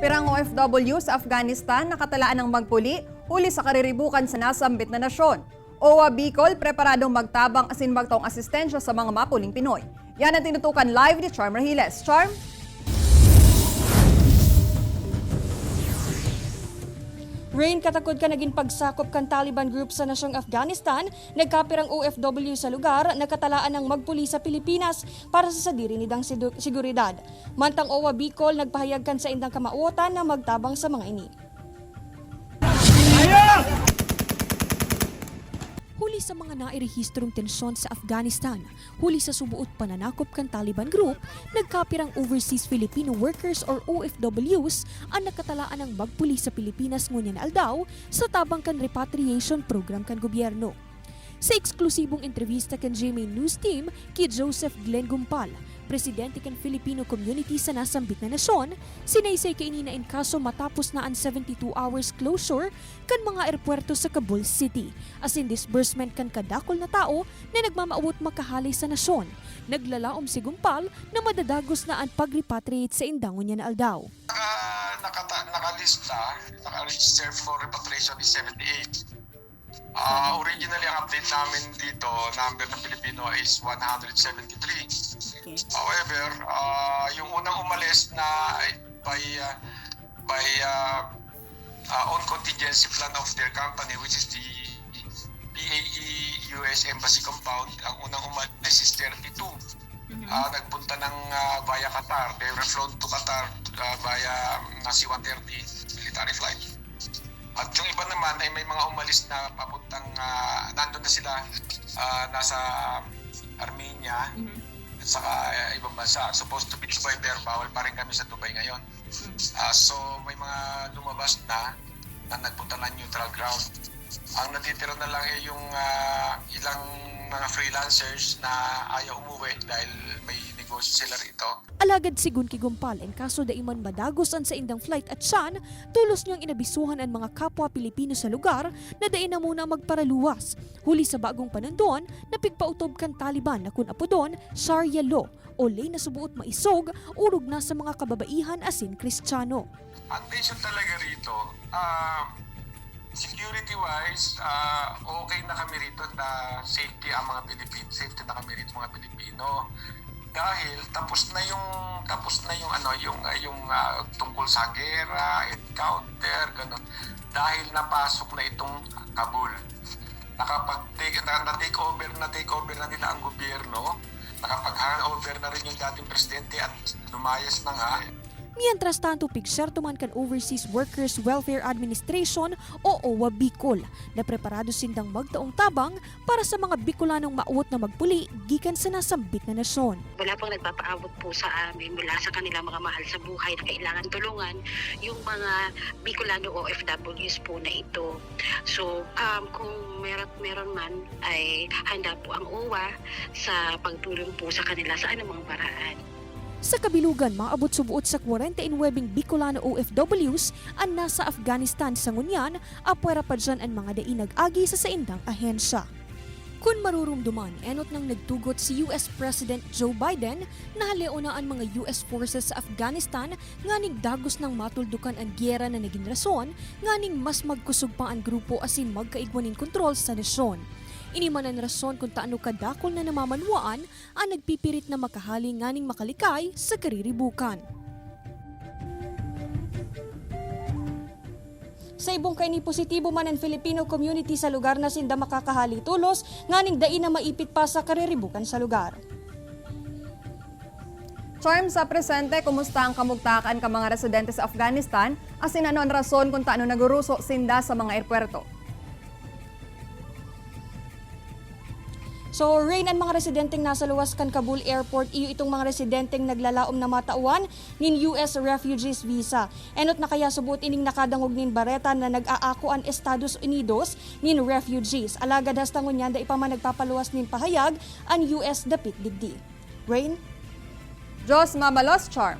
Pirang OFW sa Afghanistan nakatalaan ng magpuli huli sa kariribukan sa nasambit na nasyon. OWA Bicol preparadong magtabang asin magtaong asistensya sa mga mapuling Pinoy. Yan ang tinutukan live ni Charm Rahiles. Charm? Rain, katakod ka naging pagsakop kan Taliban group sa nasyong Afghanistan, nagkapirang OFW sa lugar, nakatalaan ng magpuli sa Pilipinas para sa sadiri nidang seguridad. Mantang OWA Bicol, nagpahayag kan sa indang kamauotan na magtabang sa mga ini. Huli sa mga nairehistrong tensyon sa Afghanistan, huli sa subuot pananakop kan Taliban Group, nagkapirang Overseas Filipino Workers or OFWs ang nakatalaan ng magpuli sa Pilipinas ngunyan aldaw sa tabang kan repatriation program kan gobyerno. Sa eksklusibong entrevista kan GMA News Team kay Joseph Glenn Gumpal, presidente kan Filipino Community sa nasambit na nasyon, sinaysay kay na in kaso matapos na ang 72 hours closure kan mga aeropuerto sa Kabul City, as in disbursement kan kadakol na tao na nagmamaawot makahalay sa nasyon. Naglalaom si Gumpal na madadagos na ang pag-repatriate sa indangon niya na aldaw. Nakalista, naka-register for repatriation is 78. Originally, ang update namin dito, number ng Pilipino is 173. However, yung unang umalis na by own contingency plan of their company, which is the PAE US Embassy Compound, ang unang umalis is 32. Nagpunta ng via Qatar. They were flown to Qatar via C-130 military flight. At yung iba naman ay may mga umalis na papuntang nandun na sila, nasa Armenia at saka ibang bansa. Supposed to be Dubai pero bawal pa rin kami sa Dubai ngayon. So may mga lumabas na na nagpunta ng neutral ground. Ang natitira na lang ay yung ilang mga freelancers na ayaw umuwi dahil may negosyo sila rito. Alagad si Gunki Gumpal en kaso daiman madagos ang sa indang flight at siyan, tulos niyang inabisuhan ang mga kapwa Pilipino sa lugar na dain na muna magparaluwas. Huli sa bagong panandon, napigpautob kan Taliban na kun apo doon, Sharia law o lay na subuot maisog, urog na sa mga kababaihan asin Kristiyano. Ang tension talaga rito, security-wise, okay na kami rito na safety ang mga Pilipino, safety na kami rito mga Pilipino. Dahil tapos na yung ano yung tungkol sa gera, encounter, ganun. Dahil napasok na itong Kabul. Nakapag-take na, na take over na nila ang gobyerno. Nakapag-handover na rin yung dating presidente at lumayas na nga. Mientras tanto, pigserto man kan Overseas Workers Welfare Administration o OWA Bicol na preparado sindang magtaong tabang para sa mga Bicolanong maawot na magpuli gikan sa nasambit na nasyon. Wala pang nagpapaabot po sa amin mula sa kanilang mga mahal sa buhay na kailangan tulungan yung mga Bicolano OFWs po na ito. So, kung meron man ay handa po ang OWA sa pagtulong po sa kanila sa anumang paraan. Sa kabilugan, maabot subuot sa 49 Bicolano OFWs ang nasa Afghanistan sa ngunyan, apwera pa dyan ang mga dainag agi sa saindang ahensya. Kung marurumduman, enot nang nagtugot si US President Joe Biden na haleona ang mga US forces sa Afghanistan nganing dagos ng matuldukan ang giyera na naging rason nganing mas magkusog pa ang grupo asin magkaigwanin kontrol sa nasyon. Ini man ang rason kung taano kadakol na namamanwaan ang nagpipirit na makahali nganing makalikay sa kariribukan. Sa ibong kay ni positibo man ang Filipino community sa lugar na sinda makakahali tulos, nganing dain na maipit pa sa kariribukan sa lugar. Charm, sa presente, kumusta ang kamugtakan ka mga residente sa Afghanistan? Asin ano ang rason kung taano naguruso sinda sa mga aeropuerto? So, Rain, ang mga residenteng nasa luwas kan Kabul Airport, iyo itong mga residenteng naglalaom na matauan nin US Refugees Visa. Enot na kaya subot ining nakadangog nin Bareta na nag-aako ang Estados Unidos nin refugees. Alagad hasta ngunyan da ipa man nagpapaluwas nin pahayag ang US dapit digdi. Rain? Diyos mamalos, Charm.